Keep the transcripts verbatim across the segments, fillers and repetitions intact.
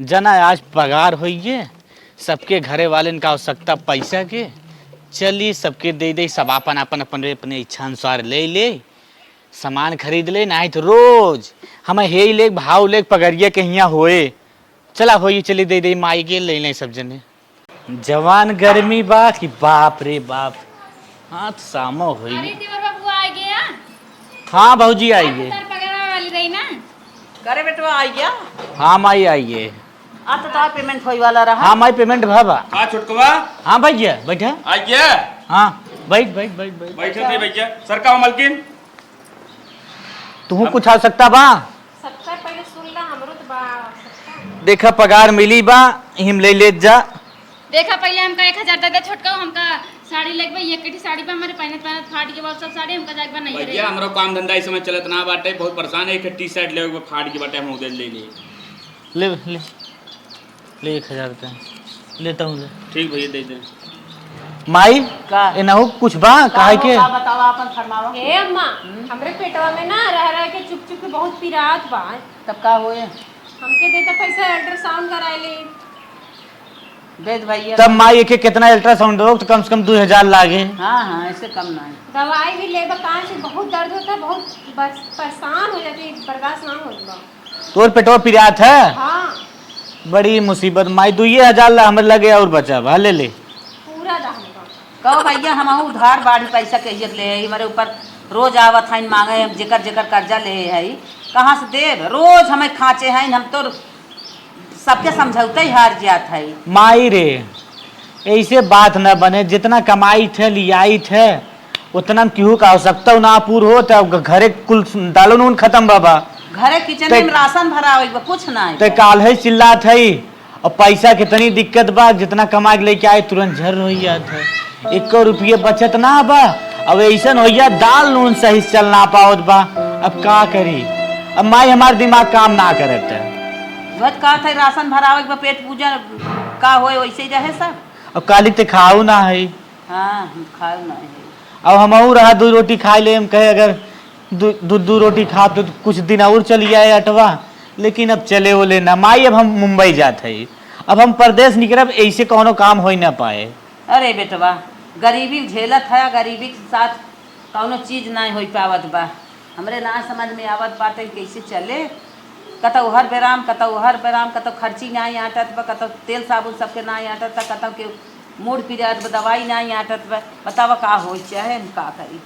जना, आज पगार होइए, सबके घरे वालेन का आवश्यकता पैसा के, चली सबके दे दे, सब आपन आपन अपन अपने इच्छा अनुसार ले ले, सामान खरीद ले, नाहीं तो रोज हम हे लेक भाव लेक पगरिया के हियाँ होए। चला होइए, चली दे दे माई के, ले ले सब जने। जवान गर्मी बा कि बाप रे बाप। हाँ, तो सामो होई। अरे, देवर बाबू आ गया। हाँ, भौजी आई है। तार पगड़ा वाली रही ना। करे बेटवा, आई गया? हाँ, माई आई है। आ तो तार payment होई वाला रहा। हाँ, माई, payment भा बा। का छोटकवा? हाँ, भैया, बैठा। आई गया? हाँ, बैठ, बैठ, बैठ, बैठ। बैठे थे भैया। सर का हो, मलकिन? तुहू कुछ आवश्यकता बा? सबसे पहले सुन ला, हमरो तो बा आवश्यकता। देखा, पगार मिली बा, हिम ले लेत जा। देखा, पहले हमका एक हजार दे दे छोटका, हमका साड़ी लेके बा, ये कटी साड़ी पे हमारे पहनत पहनत फाट के बा, सब साड़ी हमका जाके बा नहीं भैया, रे। हमरो काम धंधा इस समय चलत ना बाटे, बहुत परेशान है, एक टी शर्ट लेवे के बा, फाट के बाटे, हम उधर ले ले। ले, ले। ले एक हजार रुपया। लेता हूँ, ले। ठीक भैया, दे दे। माई, का? एनहु कुछ बा, का काहे हो, के? का बतावा, आपन फरमावा। ए अम्मा, हम्म? हमरे पेटवा में ना रह रह के चुप चुप के बहुत पिरात बा। तब का होए? हमके दे त पैसा, ultrasound कराए ले। दे दे भैया। तब माई, एके कितना ultrasound दो, तो कम से कम दो हजार लागे। हाँ, हाँ, ऐसे कम ना है। दवाई भी लेबा, काहे से बहुत दर्द होता है, बहुत बस परेशान हो जाती है, बर्दाश्त ना होत बा। तोर पेटवा पिरात है? हाँ। बड़ी मुसीबत, माई, दुइये हजार ला हमरे लगे और बचा बा, ले ले। पूरा दा हमका। कहो भैया, हमहू उधार बाढ़ी पैसा के हियत ले है, हमरे ऊपर रोज आवत हइन मांगे, हम जेकर जेकर कर्जा ले है, कहाँ से देब? रोज हमें खाँचे हइन, हम तो सबके समझौते ही हार जात है। माई रे, ऐसे बात न बने, जितना कमाई थे, लियाई थे, उतना में केहू का आवश्यकता ना पूर हो, त घरे कुल दालो नून खत्म बा बा। घरे किचन ते में राशन भरा होई बा, कुछ ना है ते बा। काल्हे चिल्लात है, और पैसा कितनी दिक्कत बा, जितना कमा के लेके आए, तुरंत झर हो जात है। एको रुपये बचत ना बा, अब ऐसन होइया, दाल नून सही से चल ना पावत बा। अब का करी, अब माई हमार दिमाग काम ना करत है। वह कहत है, राशन भरावे के बा, पेट पूजा का होए, वैसे ही रहे सब। अब काली ते खाऊ ना है। हाँ, हम खाऊ ना है। अब हमहू रहा, दू रोटी खाई ले, हम कहे अगर दू, दू, दू रोटी खाब तो कुछ दिन और चली जाए अटवा, लेकिन अब चले ओले ना। माई, अब हम मुंबई जात है, अब हम परदेस निकलब, ऐसे कौनो काम होई ना पाए। अरे बेटवा, गरीबी झेलत है, गरीबी के साथ कौनो चीज नाहीं होई पावत बा। हमरे ना समझ में आवत बाटे कैसे चले, कतौ हर बेराम, कतौ हर बेराम, कतौ खर्ची नाहीं आटत बा, कतौ तेल साबुन सबके नाहीं आटत बा, कतौ के मूड़ पिरात बा, दवाई नाहीं आटत बा। बतावा का होई, चाहे हम का करी।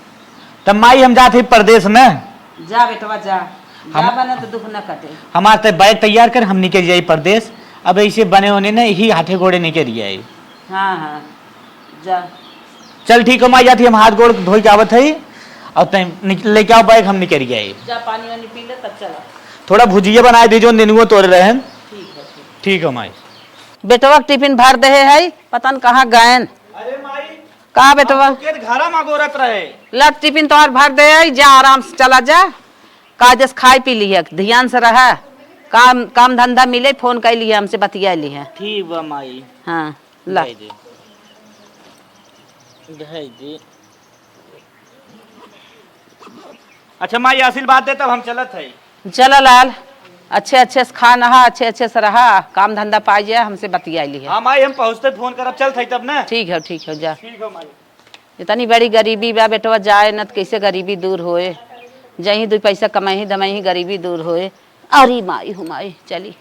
तब माई, हम जात हई परदेस में। जा बेटवा जा, हम जा बना तो दुख न कटे। हमार ते बैग तैयार कर, हम निकल जाई परदेस। अब ऐसे बने होने न, यही हाथे गोड़े निकल जाई। हाँ, हाँ, जा। चल ठीक हो माई, जाती हम हाथ गोड़ धोई के आवत हई, और तैं निक-, लेके आओ बैग, हम निकल जाई। जा पानी वानी पी ले तब चला। थोड़ा भुजिया बनाए दे, जो नेनुआ तोड़े रहन। ठीक है, ठीक। ठीक हो माई। बेटवा के टिफिन भर देहे है, पता न कहाँ गएन। अरे माई, का बेटवा? आपके घरा में गोरत रहे। लट टिफिन तोहार भर दे है, जा आराम से चला जा, कायदे से खाई पी लिहे, ध्यान से रहा, काम, काम धंधा मिले, फोन कर लिहे, हमसे बतिया लिहे। ठीक बा माई। हाँ, ला। दे दे। दे दे। अच्छा माई, आशीर्वाद दे, तब हम चलत हई। चला लाल, अच्छे अच्छे से खा नहा, अच्छे अच्छे से रहा, काम धंधा पाई जाए, हमसे बतिया लिहे। हाँ माई, हम पहुँचते फोन करब, चलत हई तब ना। ठीक है, ठीक है, जा। ठीक है माई। इतनी बड़ी गरीबी बा बेटवा, जाए न त कैसे गरीबी दूर होए, जहीं दुई पैसा कमाई दमाई गरीबी दूर होए। अरे माई हो माई, चली।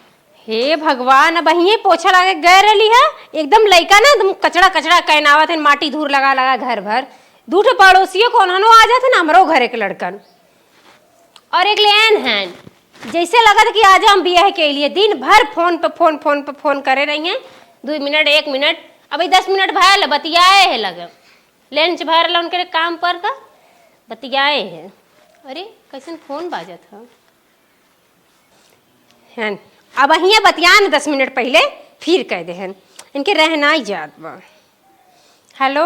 हे भगवान, अब अहिए पोछा लागे गए रहली है, एकदम लइका ना एकदम कचड़ा कचड़ा कहनावत है, माटी धूर लगा लगा घर भर। दू ठो पड़ोसियों को उन्होंने आ जाते ना हमरो घरे के लड़कन, और एक ले एन हैं, जैसे लगत कि आज हम बियाह के लिए दिन भर फोन पे फोन, फोन पे फोन करे रही हैं, दो मिनट, एक मिनट, अभी दस मिनट भयल बतियाए है लगे, लंच भरल उनके काम पर का बतियाए है। अरे, कैसन फोन बाजत है? हैं, अब हियाँ बतिया न दस मिनट पहिले, फिर कह दे हैं। इनके रहना ही जात बा। हेलो?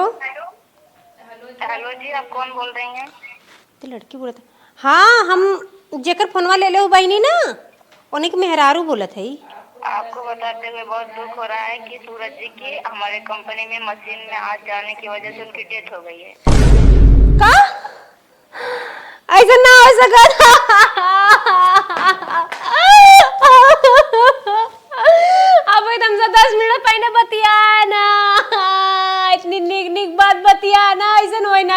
हेलो जी, आप कौन बोल रही हैं? तो लड़की बोलत है। हाँ, हम जेकर फोनवा ले ले हो बहिनी ना, उन्हीं के मेहरारू बोलत है। आपको बताते हुए बहुत दुख हो रहा है कि सूरज जी की हमारे कंपनी में मशीन में आग जाने की वजह से उनकी डेथ हो गई है। का? ऐसा ना हो सकत।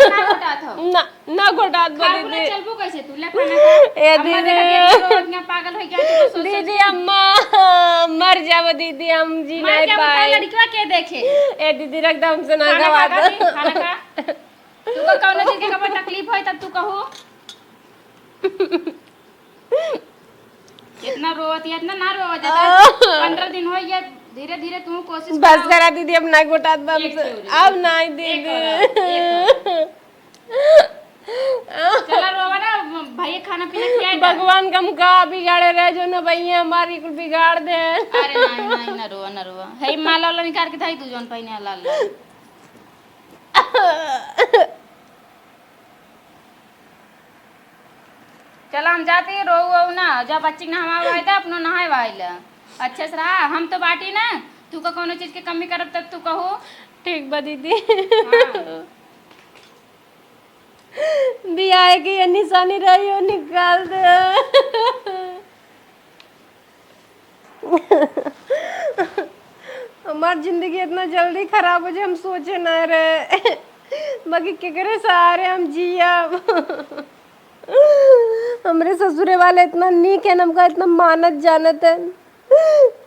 ना घोटात हो। ना, ना घोटात बा, खाना दीदी। चलबो कैसे तू? ले खाना खा। ए, अम्मा दीदी। देखा दिया, तू रोज यहाँ पागल हो गया, तू सोच, सोच दीदी, के। अम्मा, मर जाबो दीदी, हम जी मर नहीं जाबो, पाए। लड़कवा के देखे। ए, दीदी, रख दे, हमसे ना खाना खा, गवा दे। खाना खा। तू को कौनो चीज के कब तकलीफ होई, तब तू कहू। इतना रोवत है, इतना ना रोवा जाता। आह। पन्द्रह दिन हो गया, धीरे धीरे तू कोशिश बस करो। करा दीदी, अब ना घोटात बा एक हमसे। छोरी, अब एक, नहीं एक दीदी। और, एक और। चला रोवा ना, भैया खाना पीना खिया दे। भगवान का हम का बिगाड़े रहे जो ना भैया हमारी कुल बिगाड़ दे। अरे नहीं, नहीं, ना रोवा, ना रोवा। है माला वाला निकाल के धाई तू जौन पहने लाल लाल। चला हम जाती, रोऊ ओऊ ना, जा बच्ची के नहवा वहाई दे, अपनो नहाए वहाई ले। अच्छे से रहा, हम तो बाटी ना, तू का कौनो चीज के कमी करब तब तू कहू। ठीक बा दीदी। हाँ। बियाह के ये निशानी रही हो, निकाल दे। हमार जिंदगी इतना जल्दी खराब हो जाए, हम सोचे ना रहे। बाकी केकरे सहारे हम जियब? हमरे ससुरे वाले इतना नीक है, हमका इतना मानत जानत है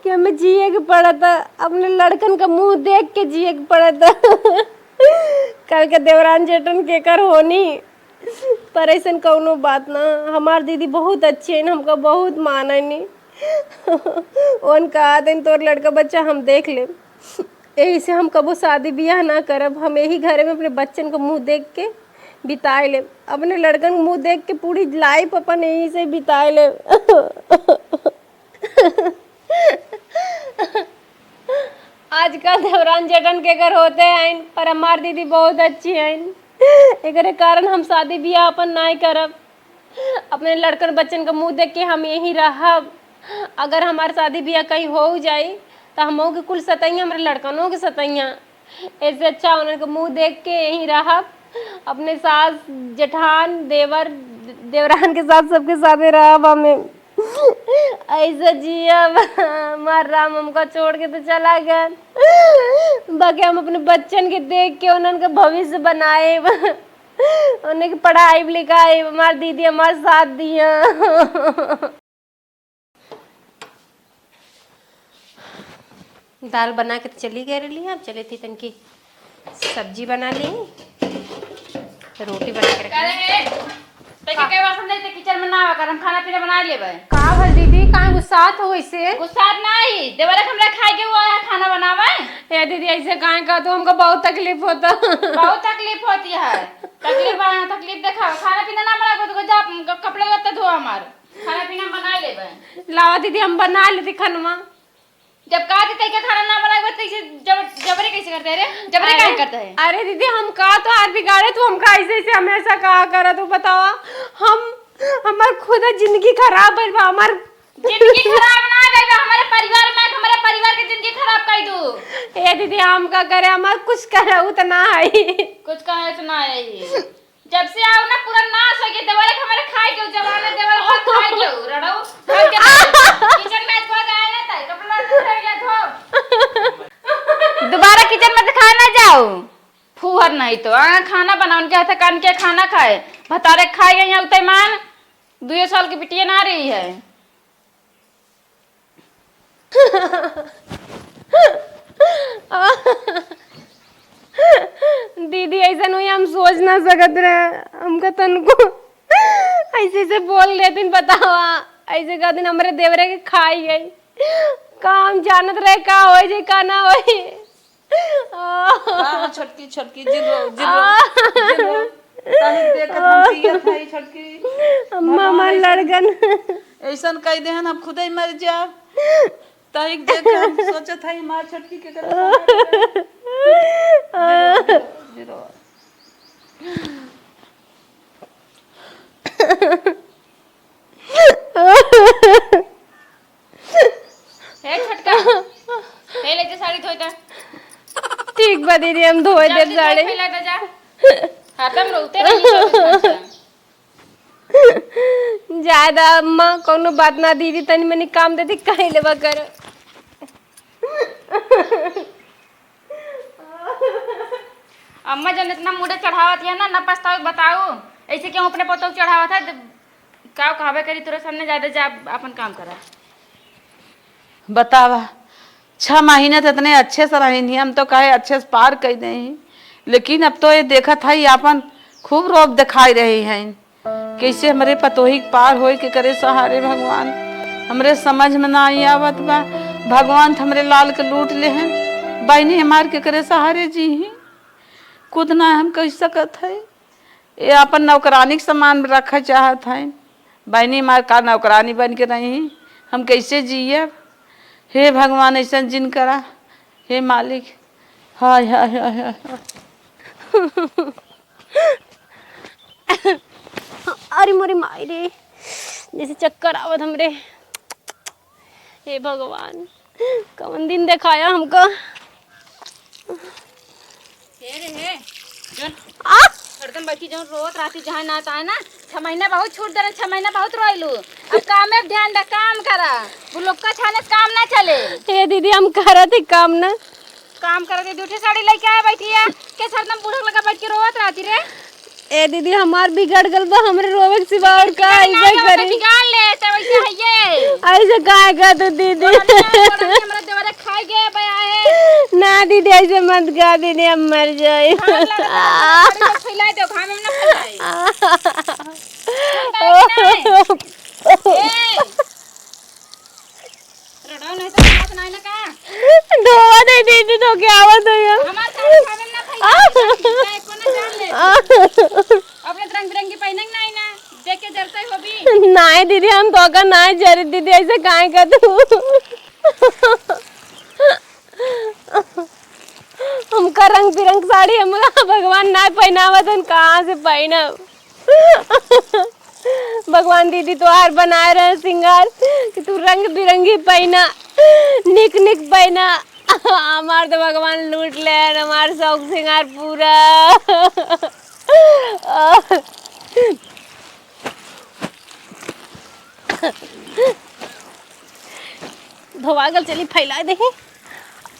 कि हमें जिए के पड़त है, अपने लड़कन का मुंह देख के जिए के पड़त है। कल के देवरान जेठन केकर होनी, पर ऐसन कौनो बात ना। हमार दीदी बहुत अच्छी है, हमका बहुत माने नी। उन कहा दिन तोर लड़का बच्चा हम देख लेब, यही से हम कबो शादी बियाह ना करब। हम यही घरे में अपने बच्चन का मुंह देख के बिताए लेब, अपने लड़कन का मुंह देख के पूरी लाइफ अपन यही से बिताए लेब। आजकल देवरान जेठन केकर होते हैं, पर हमार दीदी बहुत अच्छी हैं। एकरे कारण हम शादी बियाह अपन नाई करब। अपने लड़कन बच्चन का मुंह देख के हम यहीं रहब। अगर हमार शादी बियाह कहीं हो जाई, त हमहू के कुल सतैया, हमरे लड़कनों के सतैया। ऐसे अच्छा उन्हन के मुंह देख के यहीं रहब। अपने सास, जेठान, देवर, देवरान के साथ सबके साथे रहब हमें। ऐसे जियब, हमार राम हमका छोड़ के तो चला गए, बाकी हम अपने बच्चन के देख के उन्हन के भविष्य बनाएब, उन्हन के पढ़ाई लिखाई, हमार दीदी हमार साथ दिया। दाल बना के तो चली गए रहली, अब चले थी तनकी सब्जी बना ली, रोटी बना के रख ली। अरे, तैके कई बार समझाई, ते किचन में ना आवा कर, हम खाना पीना बना लेबे। का भल दीदी, काहे गुस्सात हो वैसे? गुस्सात नहीं, देवरे के हमरा खाए के हुआ है खाना बनावे। ए दीदी, ऐसे काहे कहत हो, हमको बहुत तकलीफ होता। बहुत तकलीफ होती है, तकलीफ बा, तकलीफ देखावे, खाना पीना ना बनावे तो जा, क-, कपड़ा लत्ता धो हमार, खाना पीना हम बना लेबे। लावा दीदी, हम बना लेती खनवा। जब कहा थी तैके खाना ना बनावे, तो इसे जबर-, जबरी कैसे करते है रे? जबरी अरे, काहे करते है? अरे दीदी, हम का तो हाथ बिगाड़े, तू हमका ऐसे, ऐसे हमेशा कहा करा, तू बतावा, हम, हमार खुद जिंदगी खराब भइल बा, हमार जिंदगी खराब ना भइल बा, हमारे परिवार में, हमारे परिवार के जिंदगी खराब कर दू। ए दीदी, हम का करे, हमार कुछ करे उ तो ना है। कुछ कहे तो ना है। जब से आओ ना, पूरा नाश हो गया। देवरे के हमारे खाए के, जवान देवर को खाए के, रड़ो, घर के किचन में आज कोई आया ना था, कपड़ा धो ले, धो। दोबारा किचन में तो खाए ना जाओ। फूहर नहीं तो, आ, खाना बनाओ, उनके हाथ कान के खाना खाए। भतारे खाए गई हैं उतई मान, दुए साल की बिटिया ना रही है। दीदी, ऐसन हुई हम सोच ना सकत रहे। हमका तनको ऐसे, ऐसे बोल देतिन, बतावा, ऐसे कहतिन हमरे देवरे के खाई गई। का हम जानत रहे का होई जे का ना होई। हाँ, छोटकी, छोटकी, जिन रो, जिन रो, जिन रो। तनिक देखत हम जियत हई, छोटकी। अम्मा, हमार भगवान ऐसन, लड़कन। ऐसन कह देहन, हम खुदे मर जाब। तनिक देख के हम सोचत हई, हमार छोटकी के करत हई। जिन रो, जिन रो, जिन रो। हे छोटका, हे ले जा साड़ी धोए दा। ठीक बा दीदी, हम धोए जा, देब जा, साड़ी। फैला दा जा। हरदम रोते रही चौबीस घंटा। जाए दा अम्मा, कौनो बात ना दीदी, तनी मनी काम देती, कहीं लेबा कर। अम्मा जन इतना मुड़े चढ़ावत है ना, ना पछताओ, बताओ। ऐसे क्यों अपने पतोह के चढ़ावत है? जब का कहबे करी तोरे सामने, ज्यादा जा, अपन काम करा। बतावा, छह महीने तो इतने अच्छे से रही, हम तो कहे अच्छे से पार कर दे ही, लेकिन अब तो ये देखत है, ये अपन खूब रोब दिखाई रही हैं। कैसे हमरे पतोही के पार होई, केकरे सहारे भगवान, हमरे समझ में ना आई आवत बा। भगवान त हमरे लाल के लूट ले हैं, बहिनी हमार केकरे सहारे जी ही, खुद ना हम कह सकत है। ये अपन नौकरानी के समान रखे चाहत हैं, बहिनी हमार का नौकरानी बन के रही, हम कैसे जियब? हे भगवान, ऐसा जिन करा, हे मालिक। हाय, हाय, हाय, हाय, हाय। अरे मोरे माई रे, जैसे चक्कर आवत हमरे। हे भगवान, कौन दिन देखाया हमका। हे रे, हे, जौन आ? हरदम बैठी जौन रोत रहती, जहाँ ना तहाँ ना, छह महीना बहुत छूट दे रहे, छह महीना बहुत रोइलू। अब काम में ध्यान दे, काम करा। बुलुक्का छाने से काम ना चले। हे दीदी, हम करत ही काम ना। काम करत ही, दूठे साड़ी लेके आए बैठी है। के हरदम बूढ़ा लगा बैठ के रोवत रहती रे? ए दीदी, हमार बिगड़ गल बा, हमरे रोवे के सिवा और का बिगाड़ अइबे ना, करी। बिगाड़ ले, तो वैसे है ये। ऐसे काहे कहत हो दीदी? बोला नहीं, बोला नहीं, हमरा देवरे खाए गए बया है। ना दीदी, ऐसे मत कह दीदी, हम मर जाए। घाम लगा, घाम लगा, फैलाए दो, घाम में ना फैलाए। ए! रड़ाओ नहीं तो बात नहीं ना का? ढोवा दे दीदी, तो क्या आवत हो ये? हमार सारे खावे में ना भैया, एको ना जान ले। अपने रंग बिरंगी पहने ना, ना, देख के जरते हो भी। नहीं दीदी, हम तो का नहीं जरी दीदी, ऐसे काहे का तू? हमका रंग बिरंग साड़ी हमका भगवान ना पहनावत हन, कहाँ से पहनब? भगवान दीदी तोहार बनाए रहे सिंगार कि तू रंग बिरंगी पहिना, निक निक पहिना। हमार तो भगवान लूट ले हमार शौक सिंगार पूरा। धोवागल चली फैलाए देही।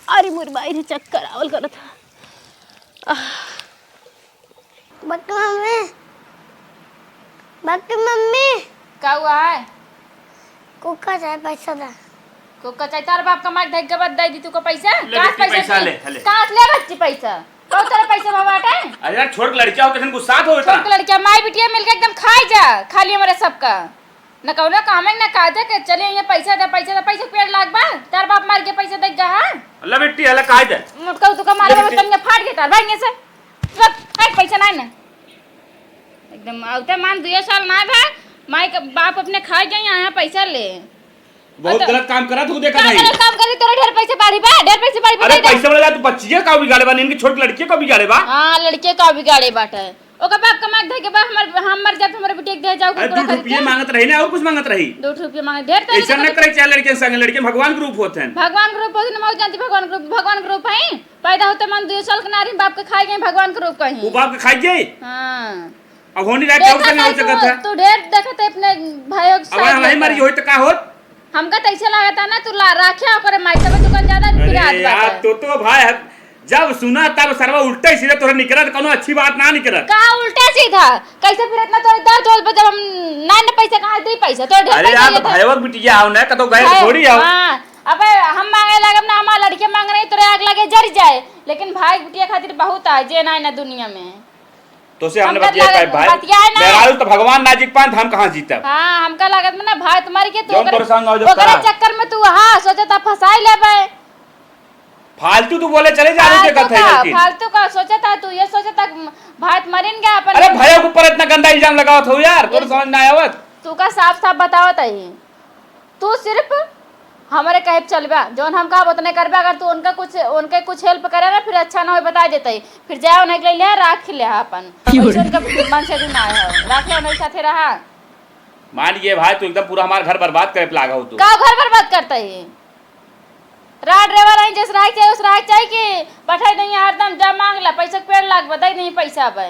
अरे मोर बाई रे, चक्कर आवल करत ह। बक मम्मी, बक मम्मी। का हुआ है? कुक्का चाहे पैसा दा। कुक्का चाहे? तार बाप कमाई के धइके बाद दे दी तू को पैसा? ले कहाँ से बिट्टी, पैसा पैसा दी? ले, ले। कहाँ से ले बच्ची पैसा? कौन तेरा पैसा बाबा बाटे? अरे यार, छोट लड़किया हो, कैसन गुस्सात हो इतना? छोट लड़किया, माई बिटिया मिलके एकदम खाई जा, खाली हमारे सबका। न कौनो काम है, न काज है के चले ये पैसा दे, पैसा दे, पैसा के पेड़ लाग बा। तार बाप मार के पैसा दे गा, हाँ? अल्लाह बेटी, अल्लाह काहे दे? मोटका तू का मारे ले बेटी। तनिया फाट के तार भाई से। चुप, हट, पैसा ना ना। एकदम आवते मान दुए साल ना भा, माई के बाप अपने खाए जाए, यहाँ पैसा ले। बहुत अत-, गलत काम करा तू, देखा का नहीं। गलत काम करी, तोरे ढेर पैसे बाढ़ी बा, ढेर पैसे बाढ़ी बा, अरे दे दे। पैसे वाला तू बच्चिया का बिगाड़े बा, इनके छोट लड़किया का बिगाड़े बा। हाँ, लड़किया का बिगाड़े बाटे। ओकर बाप कमाए के धइके बा, हमर, हम मर जाब, हमरे बिटिया के दे जाओ, अरे, कुकुरा दू खातिर रुपये के। मांगत रही ना, और कुछ मांगत रही? दू रुपये मांगे, ढेर तो ऐसा न करे, चाहे लड़के संग, लड़के भगवान के रूप होत हैं। भगवान के रूप होत, मौज जानती भगवान के रूप, भगवान के रूप है। पैदा होते मन दुई साल के नारी, बाप के खाए गए, भगवान के रूप कहीं। वो बाप के खाई गए? हाँ। अब होनी रहा, देखा केहू से नहीं नहीं हो सकत तू, है। तू ढेर देखत है अपने भाइयों के अब साथ हम नहीं लेकर। मरी होई तो का होत? हमका तो ऐसे लागत है ना, तू ला-, राखे ओकरे माई, तबे दुकान ज्यादा अरे पिरात यार, बाटे। तो, तो भाई, जब सुना तब सरवा उल्टा ही सीधा तोहरे निकला, तो कोनो अच्छी बात ना निकला। का उल्टा सीधा? कैसे फिर इतना तोरे दर्द होल बा, जब हम ना, ना पैसा कहाँ दे पैसा? तोरे ढेर अरे पैसा यार, ये तो था। भाईवा के बिटिया आओ ना, कतो गए भाई, थोड़ी आओ। हाँ, अबे हम मांगे लागब ना, हमार लड़के मांग रही, तोरे आग लगे जर जाए, लेकिन भाई बिटिया खातिर बहुत है, जे ना, ना दुनिया में। तोसे हमने हमका बतिया लागत पाए भाई। बतियाए ना। मेहरारू तो भगवान ना जीत पाए, तो हम कहाँ जीतब? हाँ, हमका लागत में ना भाई तुम्हारी के तू जौन ओकरे, तोरे संग हो, जब ओकरे करा। चक्कर में तू, हाँ, सोचे था फंसाई लेबे। फालतू तू बोले चले जा, फालतू देखत है का, लड़की। फालतू का सोचे था तू, ये सोचे था भाई तुम्हारी इनके अपन अरे भैया के ऊपर इतना गंदा इल्जाम लगावत हो यार, तोरे ये समझ ना आवत। तू का साफ साफ बतावत है। तू सिर्फ हमरे कहे पे चलबा, जौन हम कहब ओतने करबा। अगर तू उनका कुछ, उनके कुछ help करे ना, फिर अच्छा ना होई, बता देते ही। फिर जाए उन्हें के ले लिया, राख ले अपन। वैसे उनका मन से भी ना हो, राख ले उन्हें साथे रहा। मान ये भाई, तू एकदम पूरा हमार घर बर्बाद करे पे लागा हो तू। का घर बर्बाद करता है? राड रेवा रही, जैसे रहे चाहिए, उस रहे चाहिए कि बैठे नहीं, हरदम जा मांग ला, पैसा के पेड़ लाग बा, दे नहीं पैसा बे।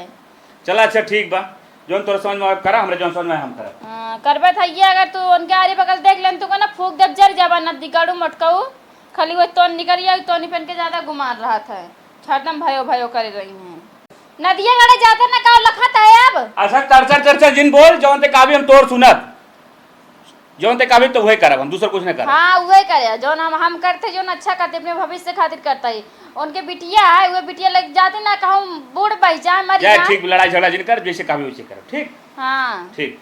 चला, अच्छा, ठीक बा, जौन तोरा समझ में आवे करा, हमरे जौन समझ में आवे हम करब। हाँ, करबे था ये, अगर तू उनके आरी बगल देख लेन, तू को ना फूक देब, जर जाबा, ना दिगाड़ू मटकाऊ, खाली वो तोन निकल गया, तोनी पहन के ज्यादा गुमान रहा था, हरदम भयो भयो करे रही हैं। नदिया गड़े जाते ना का लखत है अब? अच्छा, चरचर चरचर जिन बोल, जौन ते काबी हम तोर सुनत। जौन ते काबी तो वही करब, हम दूसर कुछ ना करब। हाँ, वही करे, जौन हम, हम करते, जौन अच्छा करते, अपने भविष्य खातिर करता है। उनके बिटिया है, वो बिटिया लग जाते ना कहूँ बूढ़ बह जाए, मर जा, जाए। ठीक, लड़ाई झगड़ा जिन कर, जैसे काबी वैसे करब, ठीक? हाँ। ठीक।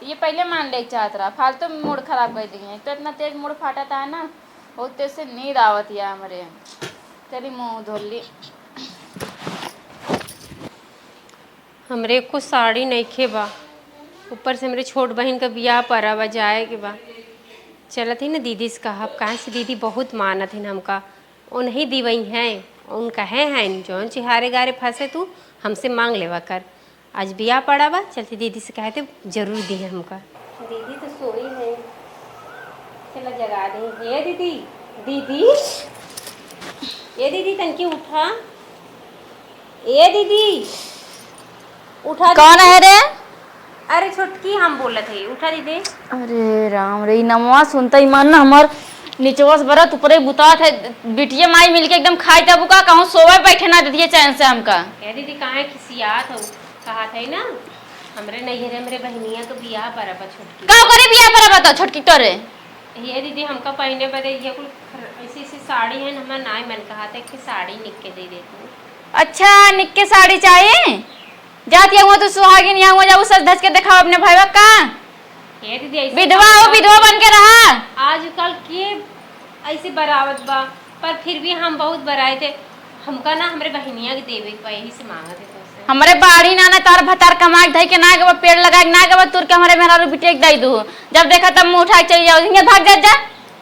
ये पहले मान ले चाहत रहा, फालतू में मूड खराब कर दिए। एक तो इतना तेज मूड फाटा था ना, बहुत तेज से नींद आवत है हमरे। चली मुँह धो ली। हमरे एको साड़ी नइखे बा, ऊपर से हमरे छोट बहिन क बियाह परा बा, जाए के बा। चलत ही न दीदी से कहब, काहे से दीदी बहुत मानत हिन हमका, उन्हीं दिवई हैं, उनका है हैं, जौन चिहारे गारे फंसे तू हमसे मांग लेवा कर। आज बियाह पड़ा बा, चलती दीदी से कहते जरूर दी हमका। दीदी तो सोई है, चला जगा दे। ए दीदी, दीदी, ए दीदी, तनकी उठा। ए दीदी, उठा कौन दीदी। है रे? अरे छोटकी, हम बोलत है, उठा दीदी। अरे राम रे, ई नमवा सुनता ही मन ना हमर निचवा से बरत ऊपरे बुतात है। बिटिया माई मिलके एकदम खाई तब का कहूँ सोवे बैठे ना देती है चैन से हमका। ए दीदी, काहे खिसियात हो? कहा था ना, हमरे नैहरे हमरे बहनिया के बियाह बराबर छोटकी। का करे बियाह बराबर तो छोटकी तोरे? ये दीदी, हमका पहने बदे ये कुल खर-, ऐसी ऐसी साड़ी है, हमार नाई मन कहा था कि साड़ी निक के दे दे तू। अच्छा, निक के साड़ी चाहिए? जात या हुआ तू सुहागिन, या हुआ जाऊ सज धज के दिखाओ अपने भाईवा का। ये दीदी, ऐसे विधवा हो, विधवा बन के रहा। आजकल के ऐसे बरावत बा, पर फिर भी हम बहुत बराए थे। हमका ना हमरे बहिनिया के देवे के बा, यही से मांगत है तोसे। हमरे बाड़ी ना, ना तार भतार कमा के धई के ना गवा, पेड़ लगा के ना गवा, तुर के हमरे मेहरारू बिटिया के दई दू। जब देखा तब मुंह उठा के चली जाओ, हियां भाग जा, जा।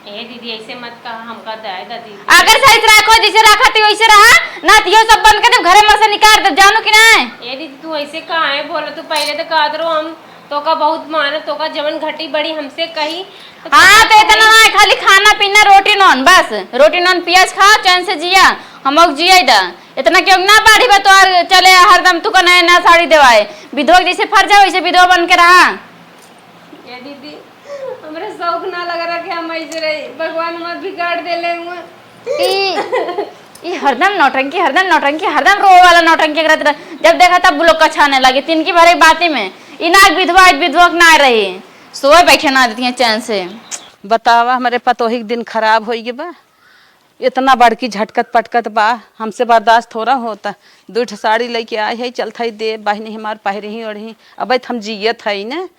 ए दीदी, ऐसे मत कहा, हमका दे दा दीदी। अगर सही से रखो, जैसे रखा थी वैसे रहा, ना तो यो सब बंद कर दे, घरे में से निकाल दे, जानू कि ना? ए दीदी, तू ऐसे काहे बोला? तू पहले तो कहत रहो हम तोका बहुत मानत, तोका जवन घटी बड़ी हमसे कही। तो हाँ, तो इतना ना, खाली खाना पीना, रोटी नॉन, बस रोटी नॉन पियाज खा, चैन से जिया, हम लोग जिया दा। इतना क्यों ना बाढ़ी बा तोहर चले, हरदम तू का नया नया साड़ी देवाए, विधवा के जैसे फर जाओ वैसे विधवा बन के रहा। ए दीदी, हमरे शौक ना लग रहा कि हम ऐसे रही, भगवान हमार बिगाड़ देले हुए। ई, ई हरदम नौटंकी, हरदम नौटंकी, हरदम रोवे वाला नौटंकी करत रह। जब देखा तब लोग का छाने लगे, तिनकी भरे बाती में। ई ना विधवा, विधवा के ना रही, सोए बैठे ना देती हैं चैन से। बतावा, हमरे पतोही के दिन खराब होई गे बा। इतना बड़की झटकत पटकत बा, हमसे बर्दाश्त थोड़ा होता। दू ठो साड़ी लेके आई है, चलत है दे, बहिनी हमार पहिरही ओढ़ही। अबे त हम जियत है न,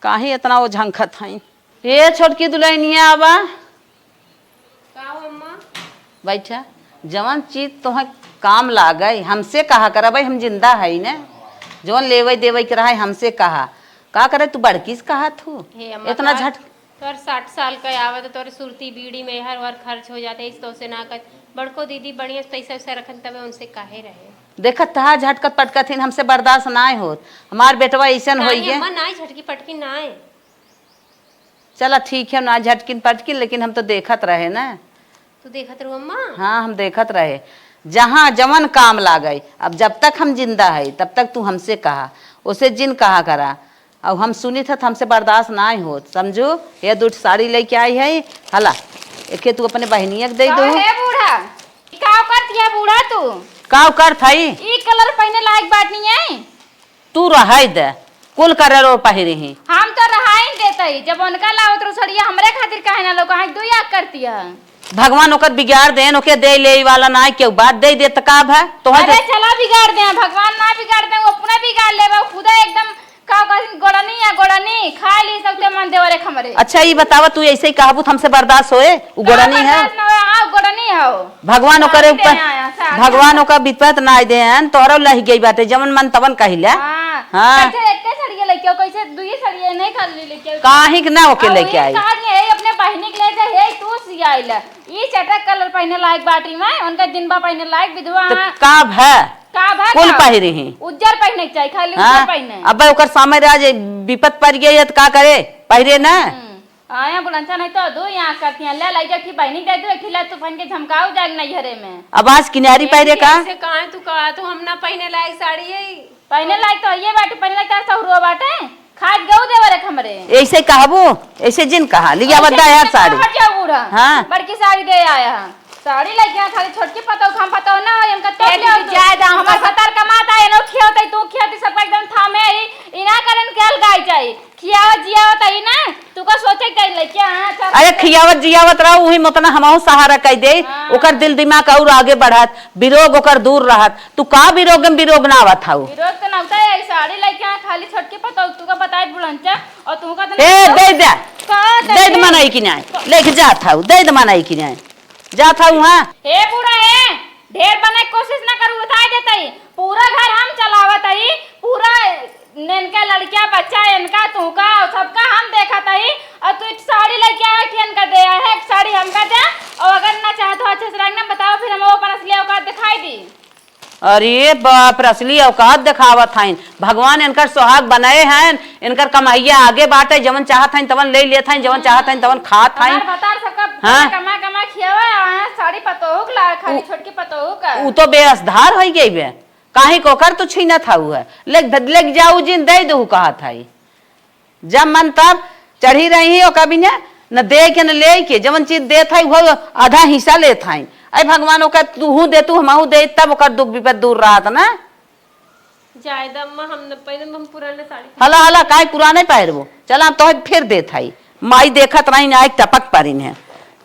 काहे इतना वो झंखत है। ए छोटकी दुल्हनिया, आवा। का हो अम्मा? बैठा। जवन चीज तोहे काम लागे, हमसे कहा कर, अबे हम जिंदा है न। जवन लेवे देवे के रहा, हमसे कहा। का करे, तू बड़की से कहा थू? हे अम्मा, इतना तोर, झट- तोर साठ साल का आवत, तोर सुरती बीड़ी में हर वर खर्च हो जाते, इस तो से ना कर। बड़को दीदी बढ़िया से पैसा वैसा रखन, तबे उनसे काहे रहे? देखत तहा झटकत पटकत हिन, हमसे बर्दाश्त नाय होत। हमार बेटवा ऐसन नाय होई गे। अम्मा, नाय झटकी पटकी नाय। चला ठीक है, ना झटकिन पटकिन, लेकिन हम तो देखत रहे ना। तू देखत रहो अम्मा? हाँ, हम देखत रहे, जहाँ जवन काम लागे। अब जब तक हम जिंदा है, तब तक तू हमसे कहा, उसे जिन कहा करा। अब हम सुनित है, तो हमसे बर्दाश्त नाय होत, समझो। ये दू ठो साड़ी लेके आई है, हला, एके तू अपने बहिनिया के दे का दो। हे बूढ़ा, ई का करत है बूढ़ा तू? का करत है? ई कलर पहने लायक बात नहीं है। तू रहाई दे, कुल कलर और पहिरे ही। हम तो रहाई देत ही, जब उनका लावत रहो सड़िया, हमरे खातिर काहे ना लो, काहे दुई आग करती है? भगवान ओकर बिगाड़ देन, ओके दे ले वाला ना, केहू बात दे दे त का भा? तोहर अरे के चला बिगाड़ दे, भगवान ना बिगाड़ दे, वो अपने बिगाड़ लेबा, खुदा एकदम का कहथिन, गोड़नी है, गोड़नी, खा ली सबके मन देवरे खमरे। अच्छा, ई बतावा, तू ऐसे ही कहबू त हमसे बर्दाश्त होए? उ का गोड़नी है? बर्दाश्त ना होए? हाँ, गोड़नी है वो। भगवान ओकरे साड़ी ऊपर, दे आया, साड़ी। भगवान ओकर विपत ना देन, तोहरो लहि गई बाटे, जवन मन तवन कहिला। हाँ। हाँ। कैसे एके सड़िया लेके आओ, कैसे दुइये सड़िया नहीं कर ली लेके आओ? काहे के ना ओके और लेके ये आई? कहा कि हे अपने बहिनी के ले जा, हे तू सियाइला। ई चटक कलर पहने लायक बाटी में, उनका दिन बा पहने लायक विधवा तो हाँ। का भा? का भा कुल का? पहिरे ही। उज्जर पहने के चाही, खाली हाँ? उज्जर पहने। अब ओकर सामने आज विपत पड़ गई है तो का करे? पहिरे ना। हम्म। आया बुलंचा नहीं तो दो यहाँ करती हैं, ले लाई जा, एक बहिनी दे दो, एक ला तू पहन के झमकाऊ जाए नैहरे में। अब आज किनारी ए, पहिरे का? ऐसे कहाँ तू कहा, तू हम ना पहने लायक साड़ी है। पहने लायक तो ये बाटे, पहने लायक तार सहुरो बाटे, खाद गऊ देवर एक हमरे। ऐसे कहबू, ऐसे जिन कहा, लिया ऐसे बद्दा यार जिन साड़ी। कहा, हट जाओ बूढ़ा। हाँ। बड़की साड़ी दे आया है। साड़ी लइके आ, खाली छोटकी पतोह, हम पतोह ना होई, हमका तोप ए, ले दीदी, तू। जाए दा, हमका हमार भतार कमाता है, एनो अरे खियावत जियावत रहो, उही में उतना हमहू सहारा कइ देई, हाँ। ओकर दिल दिमाग और आगे बढ़त, विरोग ओकर दूर रहत। तू का विरोग में विरोग ना आवत हऊ? विरोग तो ना होता है, साड़ी लेके आ, खाली छोटकी पतोह, तू का बताए बुढ़ंचा, और तू का तो ए, ना दे दे। का दे दे? दे दे मनई की नाई। लेके जात हऊ, दे दे मनई की नाई। जात हऊ, हाँ। हे बूढ़ा, हे, ढेर बने के कोशिश ना करू, बताए देतई। पूरा घर हम चलावत हई, पूरा इनका लड़किया, बच्चा, इनका, तूका, सबका हम देखत हई। और तू साड़ी लेके आए कि इनका दे आए है, एक साड़ी हमका दे। और अगर ना चाहत हो अच्छे से रखना, बताओ, फिर हम वो अपन असली औकात दिखाई दी। अरे बाप रे, असली औकात देखावत हईन। भगवान इनकर सोहाग बनाए हैं, इनकर कमाइया आगे बाटे, जवन चाहत हईन तवन ले लेत हईन, जवन चाहत हईन तवन खात हईन। हमार भतार सबका हाँ? कमा कमा खियावा, आ साड़ी पतोहू के ला, खाली उ-, छोटकी पतोहू का। उ तो बेअसधार होई गई बे, काहे को ओकर तो छीनत हऊ है, ले, ले जाऊ जिन दे दहू कहत हई। जब मन तब चढ़ी रही ही, ओका बिना न दे के न ले के, जवन चीज देत हई, वो आधा हिस्सा लेत हई। अरे भगवान, ओका तूहू दे, तू हमहू दे, तब ओकर दुख विपद दूर रहत ना। जायदा अम्मा, हम न पहनब, हम पुराने साड़ी। हला, हला, काहे पुराने पहिरबो? चला, हम तोहे फिर देत हई। माई देखत रही ना, एक टपक परिन है,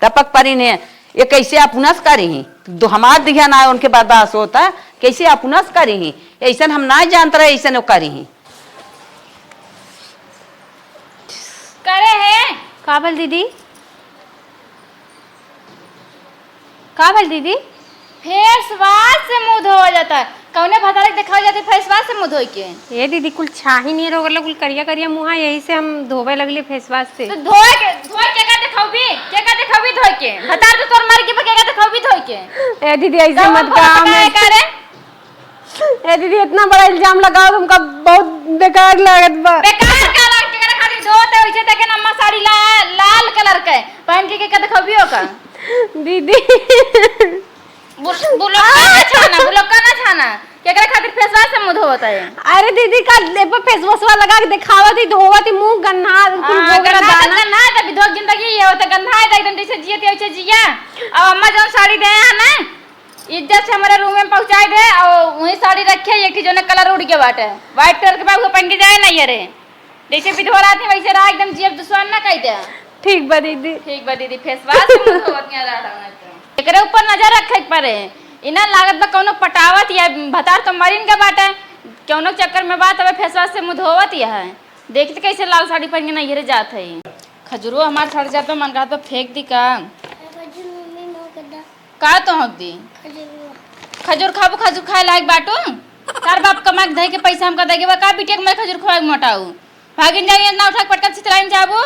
टपक परिन है। ये कैसे अपनस करी ही? दो हमार दिया ना, उनके बर्दाश्त होता, कैसे अपनस करी ही? ऐसन हम ना जानत रहे, ऐसन वो करी ही। करे है। का भल दीदी? का भल दीदी? Face wash से मुंह धोवा जाता है। कौने भतारे के देखावल जाती face wash से मुंह धोए के? ए दीदी, कुल छाही नियर हो गल, कुल करिया करिया मुंह है, यही से हम धोवे लगली face wash से। तो धोए के, धोए के का देखाउबी? के का देखाउबी धोए के? भतार तो तोर मर के बा, के का देखाउबी धोए के? ए दीदी, ऐसे तो मत कहा। का है का रे? ए दीदी, इतना बड़ा इल्जाम लगाओ, हमका बहुत बेकार लागत बा। बेकार का लाग, केकरा खातिर धोत है? वैसे देखे ना अम्मा साड़ी ला-, लाल colour के, पहन के, के, के देखबियो का? दीदी। बुल-, बुलक्का ना छाना, बुलक्का ना छाना। केकरा खातिर face wash से मुंह धोवत है? अरे दीदी, का ए पर face wash वाला लगा के देखावत ही, धोवत ही, मुंह गन्हा, कुल हाँ, गोबरा गन्हा तो दाना। गन्हा है, तभी धोक जिंदगी ये होता, गन्हा है तो एकदम जैसे जिए थे वैसे जिया। अब अम्मा जौन साड़ी दे हैं ना, इज्जत से हमारे room में पहुँचाई दे और वहीं साड़ी रखे, एक ठे जौने colour उड़ के बाटे, white colour के बा, उहे पहन के जाए ना ये रे। जैसे विधवा रहती वैसे रहा, एकदम जियब दुश्मन ना कह दे। ठीक बा दीदी। ठीक बा दीदी, face wash से मुंह धोवत नहीं रहता हूँ तो। एकरे ऊपर नजर रखे के पड़े। इना लागत बा कौनो पटावत या भतार तो मरिन के बाटे, कौनो चक्कर में बात हवे face wash से मुंह धोवत या है। देखते कैसे लाल साड़ी पहन के नैहरे जात है। खजुरवा हमार सड़ जात बा, मन कहत बा फेंक दी का? खजूर मम्मी मोके दा। का तो हक दी? खजूरवा। खजूर खाबू, खजूर खाए लायक बाटू? तार बाप कमा के धई के पैसा हमका देगे बा, का बिटिया के मैं खजूर खवाए के मोटाऊ? भागिन जाई ना उठा के पटकन छितराइन जाबू,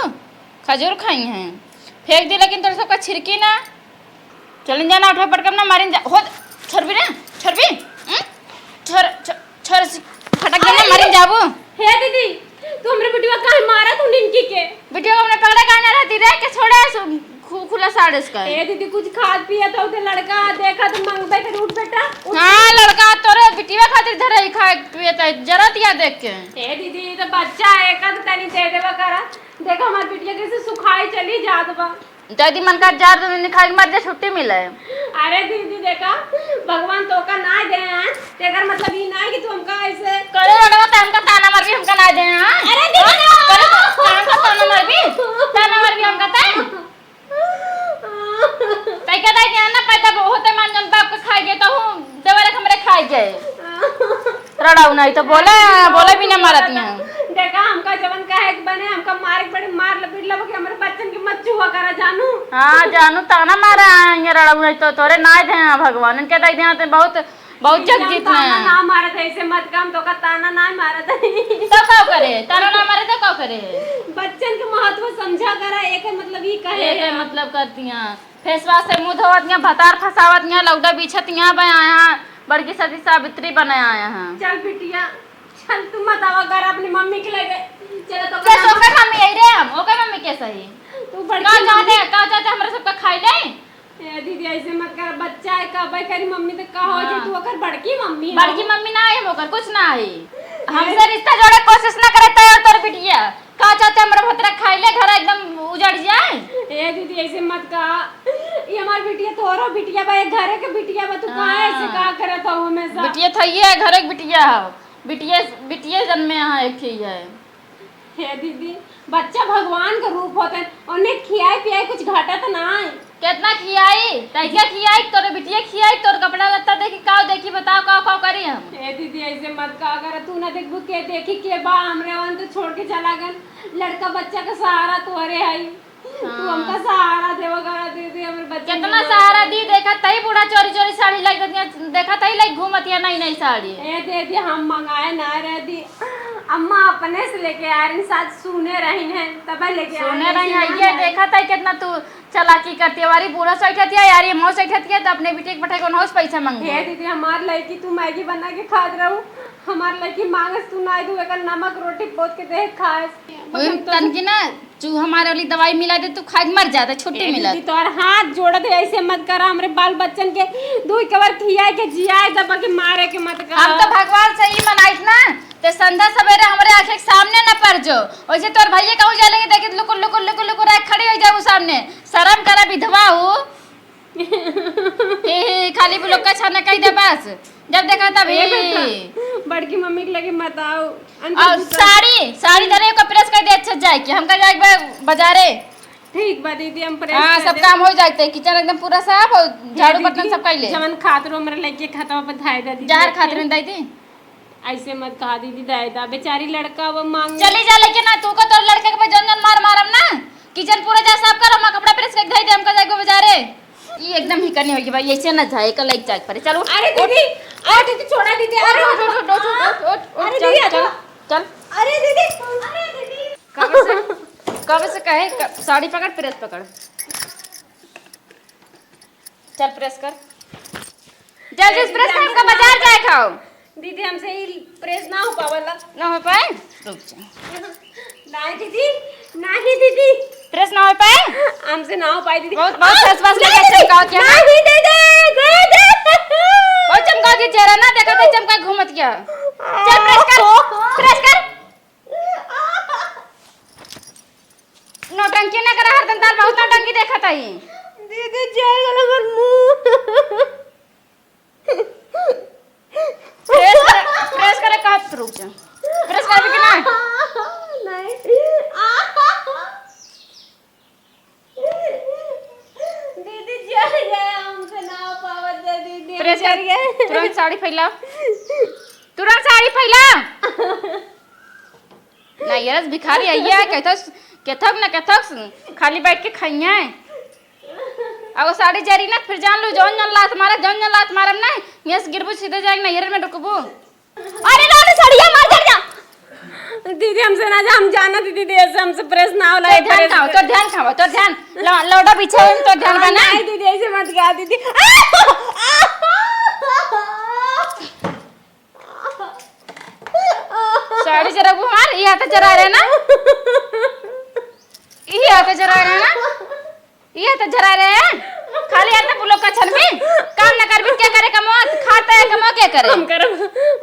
खजूर खाई हैं। फेंक दी लेकिन तोर सबका छिरकी ना। चलिन जाना उठा पटकन ना मारिन जा, हो, छोड़बी ना, छोड़बी? हम्म? छोड़, छोड़। छोर सी-, फटक देना, अरे, मरिन जाबू। हे दीदी, तू हमरे बिटिया काहे मारत हूँ निनकी के? बिटिया को हमने पकड़े काहे ना रहती रे, के छोड़े सु-, खु-, खुला साड़े से कर। हे दीदी, कुछ खात पियत हो तो लड़का देखा तो मंगबे कर, उठ बेटा, उठ। हाँ, लड़का तोरे बिटिया खातिर धरे ही खाए पियत है, जरत या देख के। हे दीदी, ये तो बच्चा है, कद तनी दे देवा करा। देखो हमार बिटिया कैसे सुखाई चली जात बा। जदी मन कर जार तो निकाल के मर जा, छुट्टी मिले। अरे दीदी देखा, भगवान तोका ना दे हैं, तेकर मतलब ई ना कि तू हमका ऐसे करे रड़वा त हमका ताना मारबी, हमका ना दे हैं। अरे दीदी हाँ? ना। करे तो हमका ताना मारबी, ताना मारबी हमका ताई। ताई के दाई ध्यान ना पैदा होते मान जन बाप के खाए गए तो हूँ देवरे के हमरे खाए गए। रड़ाऊ नहीं तो बोले, बोले भी ना मारत यहाँ। देखा, हमका जवन कहे के बने, हमका मारे के बड़े मार लपेट लेबो कि हमरे बच्चन के मत छुआ करा, जानू। हाँ, जानू, ताना मारा है, ये रड़ाऊ नहीं तो तोरे ना दे हैं भगवान, इनके दे दे हैं, बहुत, बहुत जग हम जीत ताना हैं। ना मारत है, ऐसे मत काम, तो का ताना ना मारत है। तो का करे? ताना ना मारे तो का करे? बच्चन के महत्व समझा करा, एक मतलब ई कहे एक है। मतलब करती हैं। फेसवा से मुंह धोवत यहाँ, भतार फसावत यहाँ, लौडा बिछत यहाँ, बे आया, बड़की सती सावित्री बने आया है। चल बिटिया, चल तू मत आवा घर अपनी मम्मी के लगे। चल तो के ओकर मम्मी आई रे हम, ओकर मम्मी के सही। तू बड़की का चाहते, मम्मी। का चाहते हमरा सबका खाई ले? ए दीदी ऐसे मत कर, बच्चा है का भाई करी मम्मी तो कहो हाँ। जे तू ओकर बड़की मम्मी हो। बड़की मम्मी ना है, ओकर कुछ ना है। हमसे रिश्ता जोड़े कोशिश ना करे तैयार तोर बिटिया। का चाहते हमरा भतरा खाई ले, घर एकदम उजड़ जाए। ए दीदी ऐसे मत कहा, ये हमार बिटिया तोरो बिटिया बा, ये घरे के बिटिया बा, तू काहे ऐसे हाँ। कहा करत हो हमेशा? बिटिया थइये है, घरे के बिटिया हो, बिटिया, बिटिया जन्मे यहाँ एक ही है। हे दीदी, बच्चा भगवान का रूप होते हैं, उन्हें खियाए पियाए कुछ घाटा तो ना है। कितना खियाई, तैका खियाई, तोरे बिटिया खियाई, तोर कपड़ा लत्ता देखी, काव देखी, बताओ, काव, काव करी हम? ए दीदी, ऐसे मत कहा कर, तू ना देखबू के देखी के बा, हमरे वन तो छोड़ के चला गन, लड़का बच्चा का सहारा तोहरे है, तू हाँ। हमका सहारा देवा करा दीदी, हमरे बच्चे कितना के सहारा दी, देखा तई बूढ़ा चोरी चोरी साड़ी लाइक देतिया, देखा तई लाइक घूमतिया नई नई साड़ी। ए दीदी, हम मंगाए ना रहे दी, अम्मा अपने से लेके आ रही, साथ सुने रही हैं, तब लेके आ सुने रही है, ये देखा तई कितना तू चालाकी करती है, हमारी बूढ़ा सैठतिया, यार ये मौ सैठतिया, तो अपने बिटिया के पठाई कौन होश पैसा मांगू। हे दीदी, हमार लड़की तू मैगी बना के खात रहू, हमार लड़की मांगस तू ना दू, एकर नमक रोटी पोत के दे खास। वही तनकी ना चूहा मारे वाली दवाई मिला दे, तू खाए मर जाता, छुट्टी ए मिला। दीदी, तोहर हाथ जोड़त है, ऐसे मत करा, हमरे बाल बच्चन के दू कवर खियाए के जियाए दबा के मारे के मत करा। हम तो भगवान से ही मनाइत ना, ते संध्या सवेरे हमरे आँखें के सामने न पड़ जो। वैसे तोर भैया कहूँ जा लेंगे, देखे लुकुर लुकुर लुकुर लुकुर आए खड़ी हो जाऊ सामने। शर्म करा विधवा हो। हे, हे, खाली बुलक्का छाना कही दे बस। जब देखा तब ए बेटा, बड़की मम्मी के लगे मत आओ। अंदर और घुसो। साड़ी, साड़ी धरे को प्रेस कर दे अच्छे जाए के। हमका जाए के बा बाजारे। ठीक बा दीदी, हम प्रेस हाँ, कर सब देब। काम हो जाए, किचन एकदम पूरा साफ और ए झाड़ू दीदी, बर्तन सब कर ले। जवन खात रहो, हमरे लइके खतवा पे धाए दे दीदी। जहर खात रहे, दे दी। ऐसे मत कहा दीदी, दे दा, बेचारी लड़का वो मांग चली जा, लेकिन ना तू को तोर लड़के के जन जन मार मारम ना। किचन पूरा जा साफ कर, हम कपड़ा प्रेस करके धई दे, हमका जाए को बाजारे। ई एकदम ही करनी होगी भाई, ऐसे ना जाए का लाइक जाए पड़े। चलो अरे उठ। दीदी, आ दीदी, छोड़ा दीदी, अरे उठ, उठ, उठ, उठ, उठ, उठ, उठ, अरे चल, दीदी, चल, हटो। चल। अरे दीदी, अरे दीदी। कब से, कब से कहे, क-, साड़ी पकड़, प्रेस पकड़। चल प्रेस कर। जल्दी से प्रेस कर, हमका बाजार जाए खाओ। दीदी, हमसे ई प्रेस ना हो पावला। ना हो पाए? रुक जा। नहीं दीदी, नहीं दीदी। प्रेस ना हो पाए? हमसे ना हो पाए दीदी। बहुत, बहुत आ, फेस वाश लेके नहीं, चमकाओ क्या? नहीं दीदी, दीदी। बहुत चमकाओ के चेहरा ना देखा था, चमका घूमत क्या? चल प्रेस कर, प्रेस कर। नौटंकी ना करा, हरदम तार बहुत नौटंकी देखत हई। दीदी, जर गल हमर मुंह। प्रेस कर, प्रेस करे कहत रुक जा। प्रेस करबी कि ना? नहीं। दीदी, जर गया, हमसे ना पावत है, दीदी, हम प्रेस जर कर, गए। तुरंत साड़ी फैलाओ। तुरंत साड़ी फैलाओ। ना, ये रस भिखारी आइया है, कैथस, कैथक ना कैथक, खाली बैठ के खाइया है। अब वो साड़ी जरी ना, फिर जान लो, जौन जौन लात मारा, जौन जौन लात मारम ना, ये से गिरबू सीधे जाएगा, नैहर में रुकबू। अरे रानी, सड़िया मार जर जा। दीदी, हमसे ना जा, हम जाना दीदी, दे से हमसे प्रेस ना होला, तो ध्यान प्रेस खाओ, तो ध्यान खाओ, तो ध्यान, लौ-, लौडा पीछे हो, तो ध्यान हाँ, बना। नहीं दीदी, ऐसे मत कहा दीदी। साड़ी जरा वो हमार, ये हाथ जरा रहे ना, ये हाथ जरा रहे ना, ये हाथ जरा रहे हैं, खाली हाथ बुलो का छन में काम न करबी, क्या करे कमवा, खाता है कमवा क्या करे? हम करब,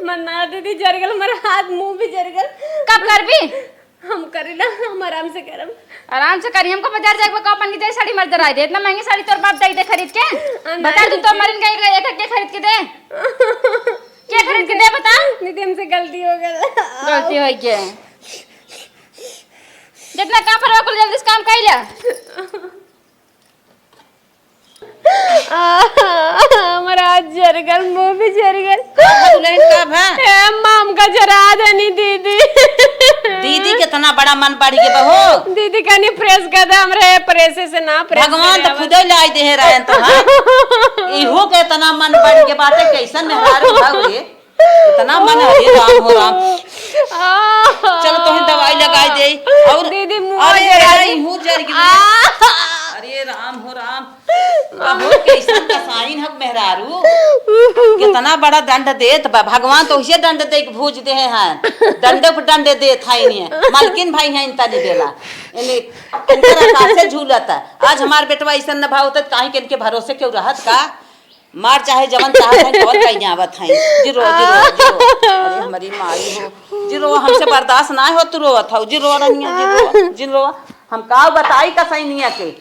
मन ना दीदी, जर गल हमारा हाथ, मुंह भी जर गल। कब करबी? हम करी ना, हम आराम से करब। आराम से करी, हमको बाजार जाके का अपन की दे साड़ी मर जरा दे, इतना महंगी साड़ी तोर बाप दे दे खरीद के। आ, बता नहीं तू, तोर दीदी। मरिन गई एक के खरीद के दे। के खरीद के दे बता। दीदी, हमसे गलती हो गल। गलती हो गई। जितना काम पर कुल जल्दी से काम कर ले। आ, हमारा हाथ जर गल, मुंह भी जर गल। का भा दुल्हन, का भा? ए अम्मा, हमका जरा देनी दीदी। दीदी, कितना बड़ा मन बढ़ गया बहो। दीदी, कनी प्रेस कर दे, हमरे प्रेस से ना प्रेस भगवान करे तो आवत। खुदे लाई दे रहे हैं तो, हाँ? इहो के इतना मन बढ़ गया बाटे, कैसन मेहरारू भा हुए? इतना मन, अरे राम हो राम। आ। चलो, तोहे दवाई लगाई दे। और दीदी, मुँह अरे, जरा अरे, दी। मुँह जर गई। आ। अरे राम हो राम। अहो, कैसन कसाइन हक मेहरारू। कितना बड़ा दंड देत बा। भगवान तो उसे दंड दे के भूज दे हैं। दंड पर दंड देत है इन्हें। मालकिन भाई हैं इनता नहीं देला। इन्हें इनकर आकाश से झूलत है। आज हमार बेटवा ऐसन न भावत, काहे के इनके भरोसे क्यों रहत का? मार चाहे जवन चाहत हैं, तवन कहीं आवत हैं। जिरो, जिरो, जिरो। अरे हमारी माई हो। जिरो, हमसे बर्दाश्त ना हो, तू रोवत हो। जिरो रनिया, जिरो, जिरो। हम का बताई कसैनिया के?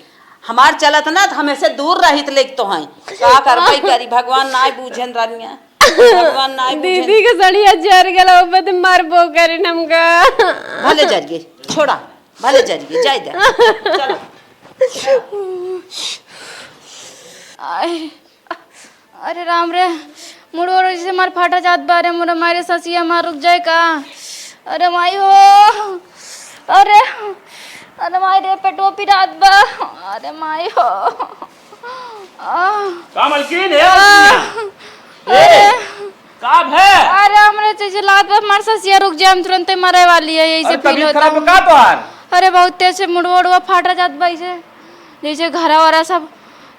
हमार चलत ना, तो हमें से दूर रहित लेक तो हैं। का करबै करी, भगवान ना बूझन रनिया। भगवान ना बूझन। दीदी के सड़िया जर गल, ओपे ते मरबो करिन हमका। भले जर गई, छोड़ा। भले जरिए, जाए दे। चलो। आय, अरे राम रे, मुड़वा जैसे मार फाटा जात बा रे, मोरा मारे ससिया मार रुक जाए का? अरे माई हो, अरे, अरे माई रे, पेटो पिरात बा। अरे माई हो, आह। का मलकिन है? आह। ए, अरे। का भे? अरे, हमरे जैसे लात बा, हमार ससिया रुक जाए, हम तुरंते मरे वाली है, यही से अरे, फील तबीयत होता। खराब है का तोहार? अरे, बहुत तेज से मुड़वा उड़वा फाटा जात बा, ऐसे जैसे घरा वरा सब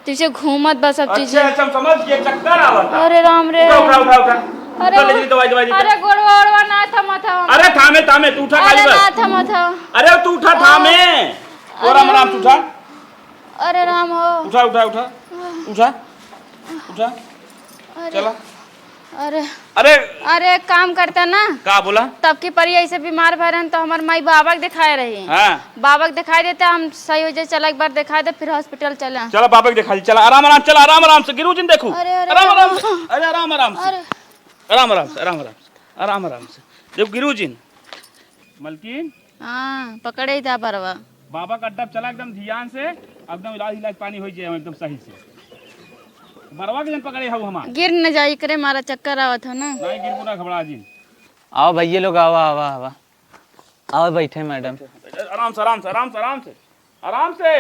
जैसे घूमत बा सब चीज। अच्छा, अच्छा, हम समझ गए, चक्कर आवत बा। अरे राम रे। उठा, उठा, उठा, उठा। अरे उठा, ले जी, दवाई, दवाई, दवाई। अरे गोड़वा ओड़वा ना थमत हौ। अरे थामे, थामे, तू उठा, अरे खाली बस। ना थमत हौ। अरे तू उठा, अरे। थामे। ओ राम, अरे राम, तू उठा। अरे राम हो। उठा, उठा, उठा। उठा। उठा। अरे। चला। अरे। अरे। अरे, एक काम करता ना। का बोला? तब की परी ऐसे बीमार भय रहन तो हमार माई बाबा के दिखाए रही। हाँ। बाबा के दिखाई देता, हम सही हो जाए। चला, एक बार दिखाई दे, फिर हॉस्पिटल चला। चला, बाबा के दिखा दी। चला, आराम, आराम, चला, आराम, आराम से। गिरु जी ने देखू। अरे, अरे, आराम, आराम से। अरे। अरे, आराम, आराम से। अरे। आराम, आराम से, आराम, आराम से। आराम, आराम से। देखो, गिरु जी ने। मलकिन। हाँ, पकड़े ही था बरवा। बाबा का अड्डा चला एकदम ध्यान से, एकदम इलाज, इलाज पानी हो जाए एकदम सही से। बरवा के जन पकड़े हऊ हमार। गिर न जाई, करे मारा चक्कर आवत हो ना। नहीं गिरबू ना, घबरा जी। आओ भैया लोग, आओ, आओ, आओ, आओ। आओ बैठे मैडम। आराम से, आराम से, आराम से, आराम से। आराम से।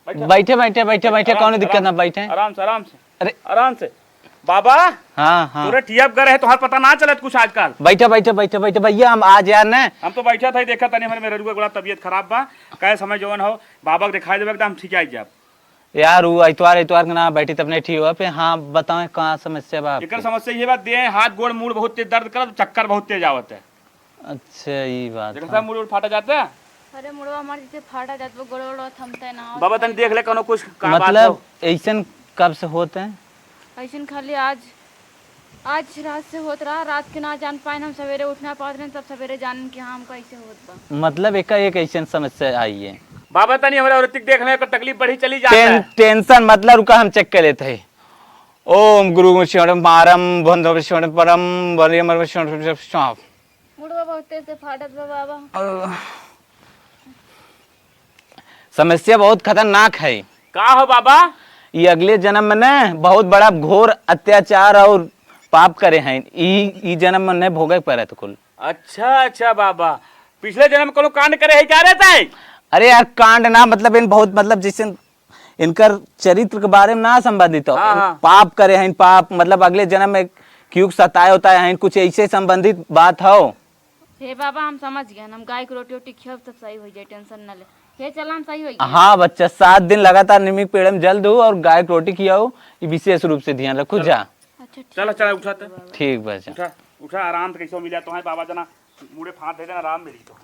बैठा। बैठे, बैठे, बैठे, बैठे, आराम कौनो से, दिक्कत आराम ना, से, बैठे। आराम से, आराम से। अरे। आराम से। बाबा। हाँ, हाँ। तोरे टियप गए रहे, तोहार पता ना चलत कुछ आजकल। बैठे, बैठे, बैठे, बैठे, भैया, हम आज यार ने। हम तो बैठा था, देखा तनी हमरे मेहररुआ के बड़ा तबीयत खराब बा। कहे समय जवन हो, बाबा के दिखाई देबे, एकदम ठीक आई जाब। यार, उ इतवार, इतवार के ना बैठी, तब नहीं ठीक हुआ। फिर हाँ, बताओ, का समस्या बा आपके? एकर समस्या ये बा, देह, हाथ, गोड़, मूड़ बहुत तेज दर्द करत, चक्कर बहुत तेज आवत है। अच्छा, ई बात देखा है। सब मुड़ उड़ फाटा जाता है। अरे मुड़वा हमार जैसे फाटा जात बा, गोड़ वोड़ थमते ना। बाबा तनी देख ले कोनो कुछ का बात मतलब हो। ऐसन कब से होत है? ऐसन खाली आज, आज रात से होत रहा, रात के ना जान पाए, हम सवेरे उठ ना पावत रहे, तब सवेरे जानन कि हाँ हमका ऐसे होत बा। मतलब एका एक ऐसन समस्या आई है। बाबा तनी हमरा औरत के देख ले, एकर तकलीफ बढ़ी चली जाता टें-, है। टेंशन मतलब रुका, हम चेक कर लेते हैं। ओम गुरु शिवम मारम बंधो शिवम परम बलियम शिवम सांप। मुड़वा बहुत तेज से फाटत बा बाबा। अ, समस्या बहुत खतरनाक है। का हो बाबा? ये अगले जन्म में न बहुत बड़ा घोर अत्याचार और पाप करे हैं, ई, ई जन्म में न भोगे पड़त कुल। अच्छा, अच्छा बाबा, पिछले जन्म में कोनो कांड करे है क्या रहता है? अरे यार, कांड ना, मतलब इन बहुत, मतलब जैसे इनकर चरित्र के बारे में ना संबंधित हो। हाँ, हाँ। पाप करे हैं, पाप, मतलब अगले जन्म में क्यों सताए होता है, कुछ ऐसे संबंधित बात हो। हे बाबा, हम समझ गए, हम गाय के रोटी वोटी खियाब, सब सही हो जाए, टेंशन ना ले। हे चला, हम सही हो गए। हाँ बच्चा, सात दिन लगातार नीम के पेड़ में जल दो और गाय के रोटी खियाओ, ये विशेष रूप से ध्यान रखो। चलो। जा। अच्छा, ठीक चला, चला, बा, उठा ठीक तो। बा बाबा। ठीक बा, जा। उठा, उठा, आराम से कैसे मिला तो है बाबा जना, मुड़े फांद दे देना, आराम मिली तो।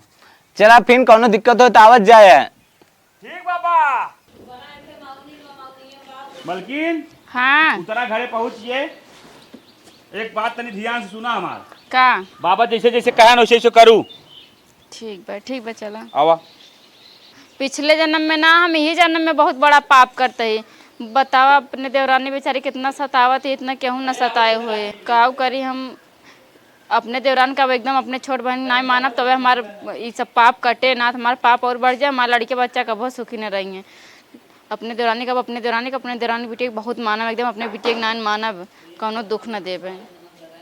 चला, फिर कौनो दिक्कत हो तो आवत जाए। ठीक बाबा। मलकिन। हाँ। उतरा घरे पहुँचिए। एक बात तनी ध्यान से सुना हमार। का? बाबा जैसे जैसे कहन वैसे वैसे करू। ठीक बा, ठीक बा, चला। आवा। पिछले जन्म में ना, हम यही जन्म में बहुत बड़ा पाप करते ही। बतावा, अपने देवरानी बेचारी कितना सतावत है, इतना केहू न सताए हुए। काऊ करी हम, अपने देवरान का अब एकदम अपने छोट बहन नाहीं मानब, तबे हमार ई सब पाप कटे ना, तो हमार पाप और बढ़ जाए, हमार लड़के बच्चा कबो सुखी न रही हैं। अपने देवरानी का, अपने देवरानी का, अपने देवरानी बिटिया के बहुत मानब, एकदम अपने बिटिया के नाहीं मानब, कौनो दुख न देबे।